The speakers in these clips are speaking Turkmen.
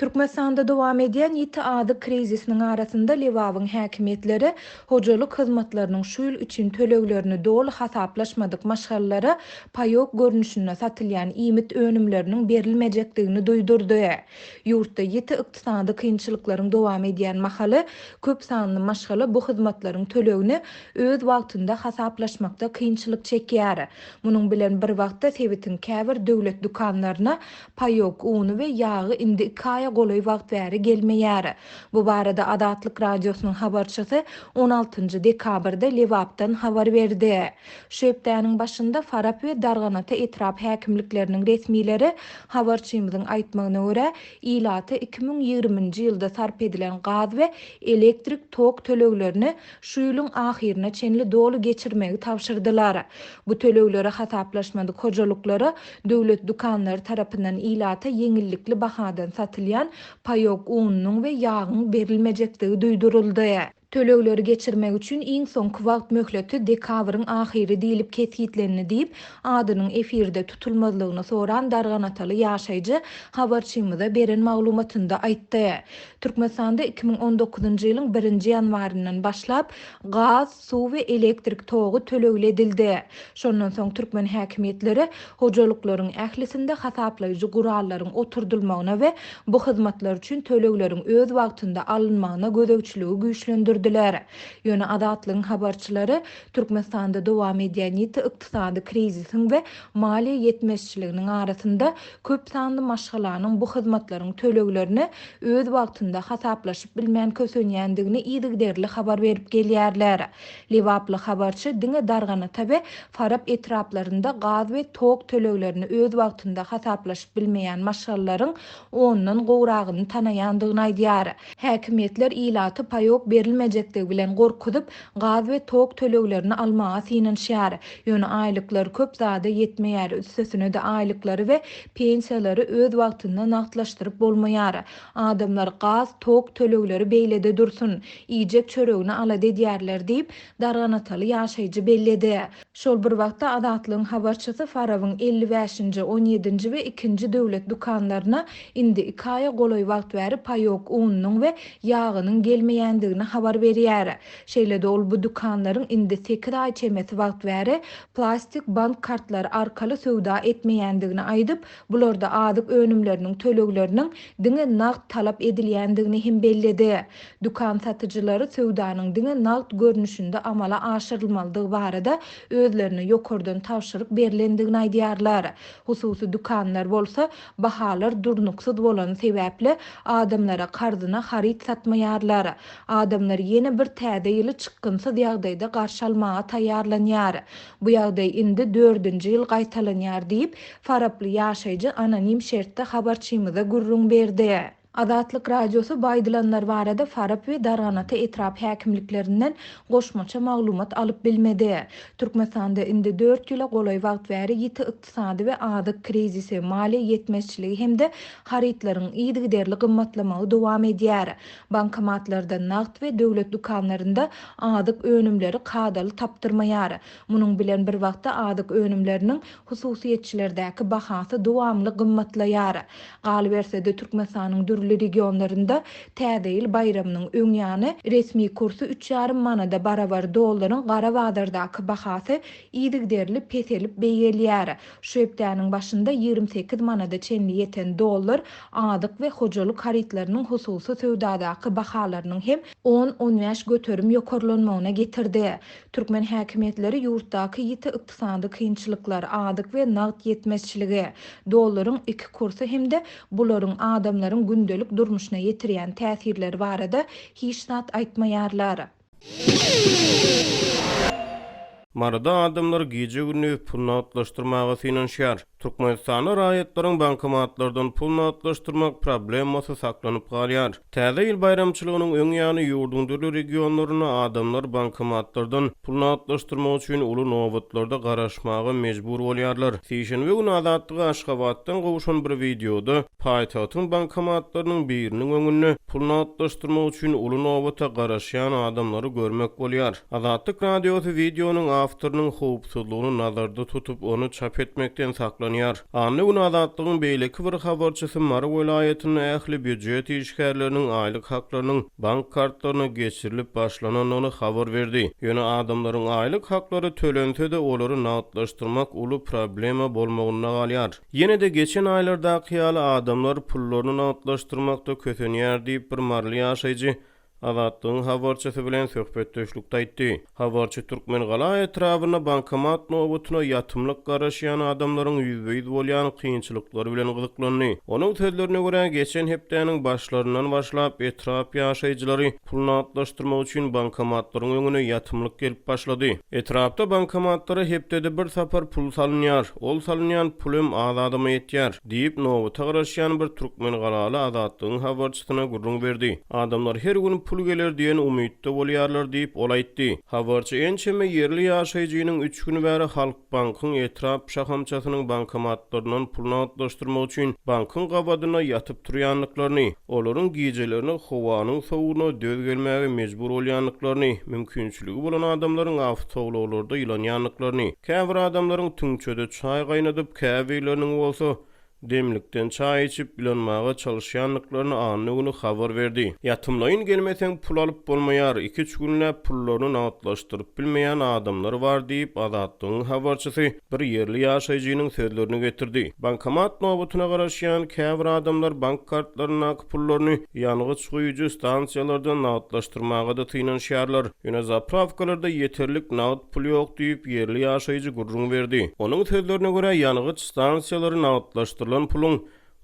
Türkmenistanda dowam edýän ýiti azyk krizisiniň arasynda Lebabyň häkimiýetleri hojalyk hyzmatlarynyň şu ýyl üçin töleglerini doly hasaplaşmadyk maşgalalara paýok görnüşinde satylýan iýmit önümleriniň berilmejekdigini duýdurdy. Ýurtda ýiti ykdysady kynçylyklaryň dowam edýän mahaly, köp sanly maşgala bu hyzmatlaryň tölegini öz wagtynda hasaplaşmakda kynçylyk çekýär. Munuň bilen bir wagtda sebitiň käbir döwlet dükanlaryna paýok uny we ýagy indi iki aýa golaý wagt bäri gelmeýär. Bu barada Azatlyk Radiosynyň habarçysy on altynjy dekabrda Lebapdan habar berdi. Şu hepdäniň başynda Farap we Darganata etrap häkimlikleriniň resmileri habarçymyzyň aýtmagyna görä, ilata 2020-nji ýylda sarp edilen gaz we elektrik tok töleglerini şu ýylyň ahyryna çenli doly geçirmegi tabşyrdylar. Bu tölegleri hasaplaşmadyk hojalyklara döwlet dükanlary tarapyndan ilata ýeňillikli bahadan satylýan paýok ununyň we ýagyň berilmejekdigi duýduryldy. Tölegleri geçirmek üçin iň soňky wagt möhleti dekabryň ahyry diýlip kesgitlendi diýip, adynyň efirde tutulmazlygyny soran darganataly ýaşaýjy habarçymyza beren maglumatynda aýtdy. Türkmenistanda 2019-njy ýylyň birinji ýanwaryndan başlap, gaz, suw we elektrik togy tölegli edildi. Şondan soň türkmen häkimiýetleri hojalyklaryň ählisinde hasaplaýjy gurallaryň oturdylmagyna we bu hyzmatlar üçin tölegleriň öz wagtynda alynmagyna gözegçiligi güýçlendirdiler. Ýöne Azatlygyň habarçylary Türkmenistanda dowam edýän ýiti ykdysady krizisiň we maliýe ýetmezçiliginiň arasynda köp sanly maşgalanyň bu hyzmatlaryň töleglerini öz wagtynda hasaplaşyp bilmän kösenýändigini yzygiderli habar berip gelýärler. Lebaply habarçy diňe Darganata we Farap etraplarynda gaz we tok töleglerini öz wagtynda hasaplaşyp bilmeýän maşgalalaryň ondan gowragyny tanaýandygyny aýdýar. Häkimiýetler ilaty paýok berilmejekdigi bilen gorkuzyp, gaz we tok töleglerini almaga synanyşýar. Ýöne aýlyklar köp zada ýetmeýär, üstesine-de aýlyklary we pensiýalary öz wagtynda nagtlaşdyryp bolmaýar. Adamlar gaz, tok tölegleri beýlede dursun, iýjek çöregini alada edýärler diýip, darganataly ýaşaýjy belledi. Şol bir wagtda, Azatlygyň habarçysy Farabyň 55-nji, on ýedinji we ikinji döwlet dükanlaryna indi iki aýa golaý wagt bäri paýok ununyň we ýagynyň gelmeýändigini habar berýär. Şeýle-de ol bu dükanlaryň indi sekiz aý çemesi wagt bäri plastik bank kartlary arkaly söwda etmeýändigini aýdyp, bularda azyk önümleriniň tölegleriniň diňe nagt talap edilýändigini hem belledi. Dükan satyjylary söwdanyň diňe nagt görnüşinde amala aşyrylmalydygy barada özlerine ýokardan tabşyryk berlendigini aýdýarlar. Hususy dükanlar bolsa, bahalar durnuksyz bolany sebäpli, adamlara karzyna haryt satmaýarlar. Adamlar ýene bir täze ýyly çykgynsyz ýagdaýda garşy almaga taýýarlanýar. Bu ýagdaý indi dördünji ýyl gaýtalanýar diýip, faraply ýaşaýjy anonim şertde habarçymyza gürrüň berdi. Azatlyk Radiosy bu aýdylanlar barada Farap we Darganata etrap häkimliklerinden goşmaça maglumat alyp bilmedi. Türkmenistanda indi dört ýyla golaý wagt bäri ýiti ykdysady we azyk krizisi, maliýe ýetmezçiligi hem-de harytlaryň yzygiderli gymmatlamagy dowam edýär. Bankomatlarda nagt we döwlet dükanlarynda azyk önümleri kadaly tapdyrmaýar. Munuň bilen bir wagtda azyk önümleriniň hususyýetçilerdäki bahasy dowamly gymmatlaýar. Galyberse-de, Türkmenistanyň dürli regionlarynda Täze ýyl baýramynyň öň ýany resmi kursy üç ýarym manada barabar dollaryň gara bazardaky bahasy yzygiderli peselip beýgelýär. Şu hepdäniň başynda 28 manada çenli ýeten dollar azyk we hojalyk harytlarynyň hususy söwdadaky bahalarynyň hem on-on bäş göterim ýokarlanmagyna getirdi. Türkmen häkimiýetleri ýurtdaky ýiti ykdysady kynçylyklar, azyk we nagt ýetmezçiligi, dollaryň iki kursy hem-de bularyň adamlaryň gündelik durmuşyna ýetirýän täsirleri barada hiç zat aýtmaýarlar. Maryda adamlar gije-gündiz pul nagtlaşdyrmaga synanyşýar. Türkmenistanda raýatlaryň bankomatlardan pul nagtlaşdyrmak problemasy saklanyp galýar. Täze ýyl baýramçylygynyň öň ýany ýurduň dürli regionlarynda adamlar bankomatlardan pul nagtlaşdyrmak üçin uly nobatlarda garaşmaga mejbur bolýarlar. Sişenbe güni Azatlyga Aşgabatdan gowşan bir wideoda paýtagtyň bankomatlarynyň biriniň öňünde pul nagtlaşdyrmak üçin uly nobata garaşýan adamlary görmek bolýar. Azatlyk Radiosy wideonyň awtorynyň howpsuzlygyny nazarda tutup, ony çap etmekden saklanýar. saklanýar. Anna güni Azatlygyň beýleki bir habarçysy Mary welaýatynda ähli býujet işgärleriniň aýlyk haklarynyň bank kartlaryna geçirilip başlanandygyny habar berdi. Ýöne adamlaryň aýlyk haklary tölense-de, olary nagtlaşdyrmak uly problema bolmagynda galýar. Ýene-de geçen aýlardaky ýaly adamlar pullaryny nagtlaşdyrmakda kösenýär diýip, bir maryly ýaşaýjy Azatlygyň habarçysy bilen söhbetdeşlikde aýtdy. Habarçy Türkmengala etrabynda bankomat nobatyna ýatymlyk garaşýan adamlaryň ýüzbe-ýüz bolýan kynçylyklary bilen gyzyklandy. Onuň sözlerine görä, geçen hepdäniň başlaryndan başlap, etrap ýaşaýjylary pul nagtlaşdyrmak üçin bankomatlaryň öňüne ýatymlyk gelip başlady. Etrapda bankomatlara hepdede bir sapar pul salynýar. Ol salynýan pul hem az adama ýetýär. Diýip, nobata garaşýan bir türkmengalaly Azatlygyň habarçysyna gürrüň berdi. Adamlar her gün pul geler diýen umytda bolýarlar diýip, ol aýtdy. Habarçy ençeme ýerli ýaşaýjynyň üç gün bäri Halkbankyň etrap şahamçasynyň bankomatlaryndan pul nagtlaşdyrmak üçin bankyň gabadynda ýatyp turýandyklaryny, olaryň gijelerine howanyň sowugyna döz gelmäge mejbur bolýandyklaryny, mümkinçiligi bolan adamlaryň awtoulaglarda ýylanýandyklaryny, käbir adamlaryň tüňçede çaý gaýnadyp, käbirleriniň bolsa Demlikden çaý içip, ýylanmaga çalyşýandyklaryny anna güni habar berdi. Ýatymlaýyn gelmeseň pul alyp bolmaýar, iki-üç günläp pullaryny nagtlaşdyryp bilmeýän adamlar bar diýip, Azatlygyň habarçysy bir ýerli ýaşaýjynyň sözlerini getirdi. Bankomat nobatyna garaşýan käbir adamlar bank kartlaryndaky pullaryny ýangyç guýujy stansiýalarda nagtlaşdyrmaga-da synanyşýarlar. Ýöne zaprawkalarda ýeterlik nagt pul ýok diýip, ýerli ýaşaýjy gürrüň berdi. Onuň sözlerine görä, ýangyç stansiýalary nagtlaşdyrylan puluň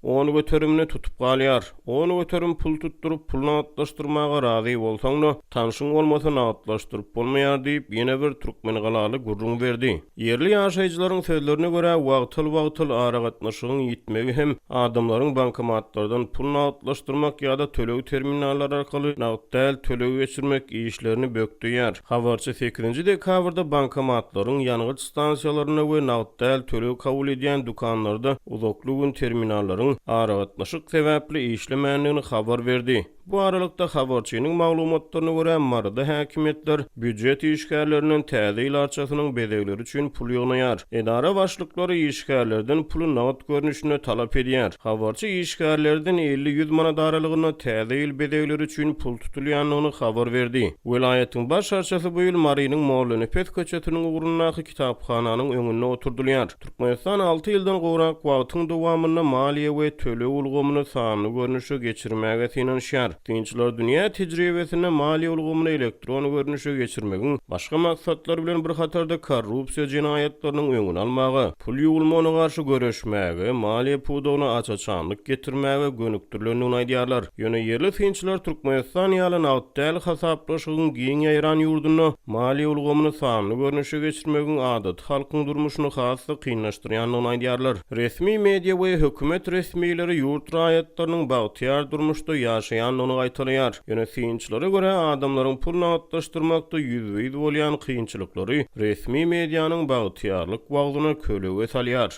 on göterimini tutup galýar. 10% pul tutduryp, pul nagtlaşdyrmaga razy bolsaň-da, tanşyň bolmasa nagtlaşdyryp bolmaýar diýip, ýene bir türkmengalaly gürrüň berdi. Ýerli ýaşaýjylaryň sözlerine görä, wagtal-wagtal aragatnaşygyň ýitmegi hem adamlaryň bankomatlardan pul nagtlaşdyrmak ýa-da töleg terminallary arkaly nagt däl töleg geçirmek işlerini bökdeýär. Habarçy sekizinji dekabrda bankomatlaryň, ýangyç stansiýalarynda we nagt däl töleg kabul edýän dükanlarda uzakly gün terminallaryň aragatnaşyk sebäpli işlemändigini habar berdi. Bu aralykda, habarçynyň maglumatlaryna görä, Maryda häkimiýetler býujet işgärlerinden Täze ýyl arçasynyň bezegleri üçin pul ýygnaýar. Edara başlyklary işgärlerden puly nagt görnüşinde talap edýär. Habarçy işgärlerden elli-ýüz manat aralygynda Täze ýyl bezegleri üçin pul tutulýandygyny habar berdi. Welaýatyň baş arçasy bu ýyl Marynyň Mollanepes köçesiniň ugrundaky kitaphananyň öňünde oturdylýar. Türkmenistan alty ýyldan gowrak wagtyň dowamynda maliýe we töleg ulgamyny sanly görnüşe geçirmäge synanyşýar. Synçylar dünýä tejribesinde maliýe ulgamyny elektron görnüşe geçirmegiň başga maksatlar bilen bir hatarda korrupsiýa jenaýatlarynyň öňüni almaga, pul ýuwulmagyna garşy göreşmäge, maliýe pudagyna aç-açanlyk getirmäge gönükdirilendigini aýdýarlar. Ýöne ýerli synçylar Türkmenistan ýaly nagt däl hasaplaşygyň giň ýaýran ýurdunda maliýe ulgamyny sanly görnüşe geçirmegiň adaty halkyň durmuşyny has-da kynlaşdyrýandygyny aýdýarlar. Resmi media we hökümet resmileri ýurt raýatlarynyň bagtyýar durmuşda ýaşaýandygyny gaýtalaýar. Ýöne synçylara görä, adamlaryň pul nagtlaşdyrmakda ýüzbe-ýüz bolýan kynçylyklary resmi medianyň bagtyýarlyk wagzyna kölege salýar.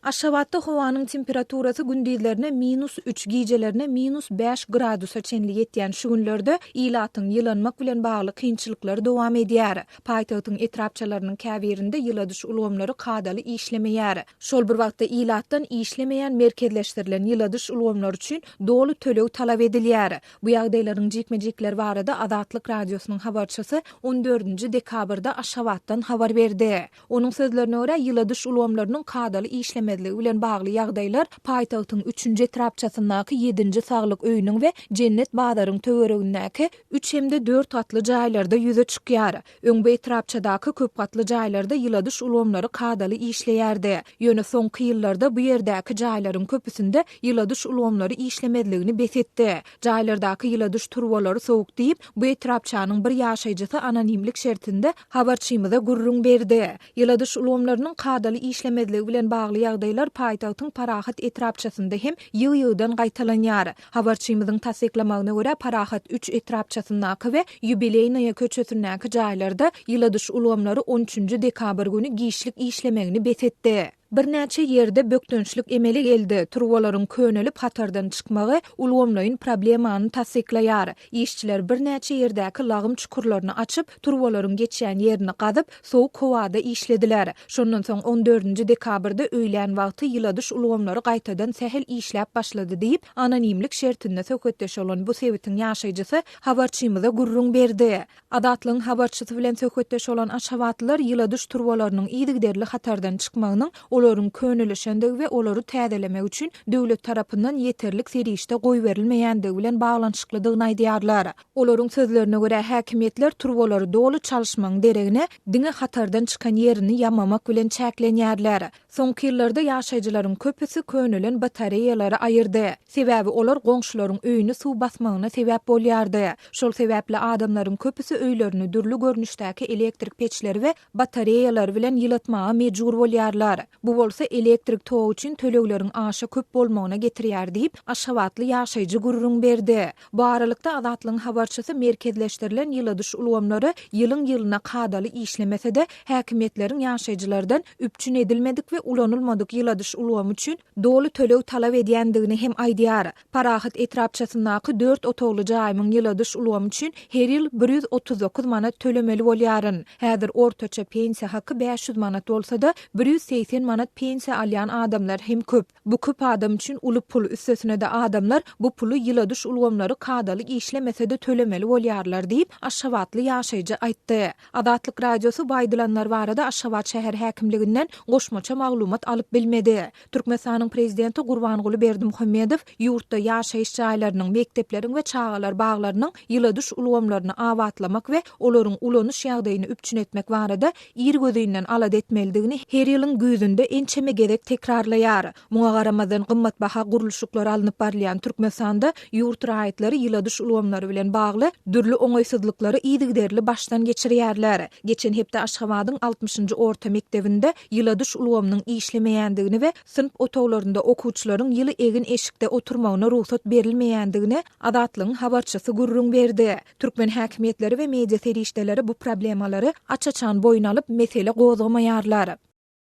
Aşgabatda howanyň temperaturasy gündizlerine minus üç, gijelerine minus bäş gradusa çenli ýetýän şu günlerde ilatyň ýylanmak bilen bagly kynçylyklary dowam edýär. Paýtagtyň etrapçalarynyň käbirinde ýyladyş ulgamlary kadaly işlemeýär. Şol bir wagtda ilatdan işlemeýän merkezleşdirilen ýyladyş ulgamlary üçin doly töleg talap edilýär. Bu ýagdaýlaryň jikme-jikleri barada Azatlyk Radiosynyň habarçysy on dördünji dekabrda Aşgabatdan habar berdi. Onuň sözlerine görä, ýyladyş ulgamlarynyň kadaly işlemezligi bilen bagly ýagdaýlar paýtagtyň üçünji etrapçasyndaky ýedinji saglyk öýüniň we Jennet bazaryň töweregindäki üç hem-de dört gatly jaýlarda ýüze çykýar. Öň bu etrapçadaky köp gatly jaýlarda ýyladyş ulgamlary kadaly işleýärdi. Ýöne soňky ýyllarda bu ýerdäki jaýlaryň köpüsinde ýyladyş ulgamlary işlemezligini bes etdi. Jaýlardaky ýyladyş turbalary sowuk diýip, bu etrapçanyň bir ýaşaýjysy anonimlik şertinde habarçymyza gürrüň berdi. Ýyladyş ulgamlarynyň kadaly işlemezligi bilen bagly ýagdaýlar paýtagtyň Parahat etrapçasynda hem ýygy-ýygydan gaýtalanýar. Habarçymyzyň tassyklamagyna görä, Parahat üç etrapçasyndaky we Ýubileýnaýa köçesindäki jaýlarda ýyladyş ulgamlary on üçünji dekabr güni giçlik işlemegini bes etdi. Birnäçe ýerde bökdençlik emele geldi, turbalaryň könelip hatardan çykmagy ulgamlaýyn problemany tassyklaýar. Işçiler birnäçe ýerdäki lagym çukurlaryny açyp, turbalaryň geçýän ýerini gazyp, sowuk howada işlediler. Şondan soň on dördünji dekabrda öýlän wagty ýyladyş ulgamlary gaýtadan sähel işläp başlady diýip, anonimlik şertinde söhbetdeş bolan bu sebitiň ýaşaýjysy habarçymyza gürrüň berdi. Azatlygyň habarçysy bilen söhbetdeş bolan aşgabatlylar ýyladyş turbalarynyň yzygiderli hatardan çykmagynyň olaryň könelişendigi we olary täzelemek üçin döwlet tarapyndan ýeterlik serişde goýberilmeýändigi bilen baglanyşyklydygyny aýdýarlar. Olaryň sözlerine görä, häkimiýetler turbalary doly çalyşmagyň deregine, diňe hatardan çykan ýerini ýamamak bilen çäklenýärler. Soňky ýyllarda ýaşaýjylaryň köpüsi könelen batareýalary aýyrdy. Sebäbi olar goňşularyň öýüni suw basmagyna sebäp bolýardy. Şol sebäpli adamlaryň köpüsi öýlerini dürli görnüşdäki elektrik peçleri we batareýalary bilen ýylatmaga mejbur bolýarlar. Bu bolsa elektrik togy üçin tölegleriň aşa köp bolmagyna getirýär diýip, aşgabatly ýaşaýjy gürrüň berdi. Bu aralykda, Azatlygyň habarçysy merkezleşdirilen ýyladyş ulgamlary ýylyň-ýylyna kadaly işlemese-de, häkimiýetleriň ýaşaýjylardan üpjün edilmedik we ulanylmadyk ýyladyş ulgamy üçin doly töleg talap edýändigini hem aýdýar. Parahat etrapçasyndaky dört otagly jaýymyň ýyladyş ulgamy üçin her ýyl 139 manat tölemeli bolýaryn. Häzir ortaça pensiýa haky 500 manat bolsa-da, 180 manat pensiýa alýan adamlar hem köp. Bu köp adam üçin uly pul, üstesine-de adamlar bu puly ýyladyş ulgamlary kadaly işlemese-de tölemeli bolýarlar diýip, aşgabatly ýaşaýjy aýtdy. Azatlyk Radiosy bu aýdylanlar barada Aşgabat şäher häkimliginden goşmaça maglumat alyp bilmedi. Türkmenistanyň prezidenti Gurbanguly Berdimuhamedow ýurtda ýaşaýyş jaýlarynyň, mekdepleriň we çagalar baglarynyň ýyladyş ulgamlaryny abatlamak we olaryň ulanyş ýagdaýyny üpjün etmek barada irgözinden alada etmelidigini her ýylyň güýzünde ençeme gezek tekrarlaýar. Muňa garamazdan, gymmatbaha gurluşyklar alnyp barylýan Türkmenistanda ýurt raýatlary ýyladyş ulgamlary bilen bagly dürli oňaýsyzlyklary yzygiderli başdan geçirýärler. Geçen hepde Aşgabadyň altmyşynjy orta mekdebinde ýyladyş ulgamynyň işlemeýändigini we synp otaglarynda okuwçylaryň ýyly egin-eşikde oturmagyna rugsat berilmeýändigini Azatlygyň habarçysy gürrüň berdi. Türkmen häkimiýetleri we media serişdeleri bu problemalary aç-açan boýun alyp, mesele gozgamaýarlar.